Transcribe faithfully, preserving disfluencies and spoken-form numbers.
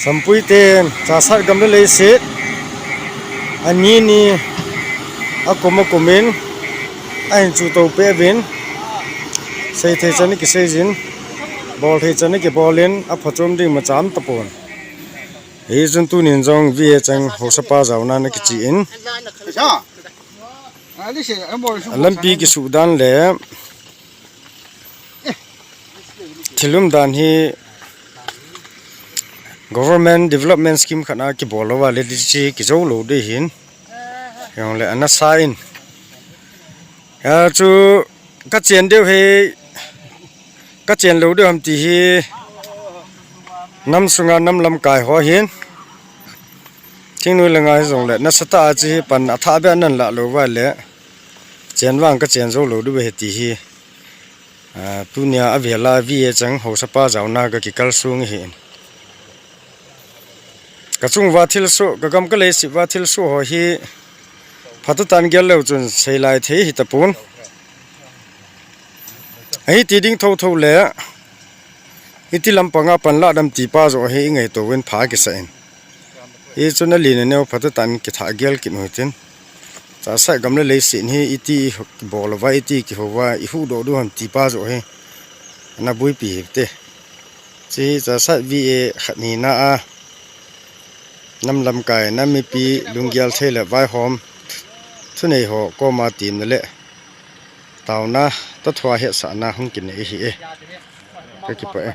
Sampui ten Chassad gam le leiset ani ni akum akumin ahin chuto peh uvin, seithei chan akiseijin, bolthei chan akibolin, aphachom ding imacha um tapon. Hichun tunin jong V A Cheng haosapa jaona ana kichen. Lampi kisuh dan le thil um dan hi government development scheme khat a kibol louva le hiche kijou lou ding ahin. Hijongle ana sa in. Hichu kachen diu hi, kachen lou diu ham ti hi nam sunga nam lamkai ho hin. Thingnoi langa hijongle nasatah a hiche hi pan athah beh a nalah louva le chen vang kachen jou lou diu ahi ti hi. Ah, tunia avela V A Cheng haosapa jaona kakikal sung ahin. Kachung uva thilsoh, kagam kaleiset uva thilsoh ho hi phatah tah in gel leu chun seilai thei hitapon. Ahiti ding thotho le iti lampanga pan lah dem ti pa joh hi ingaito uvin pha kisah in. Hichun alen aneo phatah tah in kithah gel kit u hitin. Chassad gam le leiset hi iti bol uva, iti kihou uva, ihuhdoh diu ham ti pa joh hi ana boipi hite. Hiche Chassad V A khat hina a nam lamkai, nam mipi lunggel thei le vaihom thunei ho koma temna le taona, tathua hetsahna hung kinei ahi e. Kakipah e.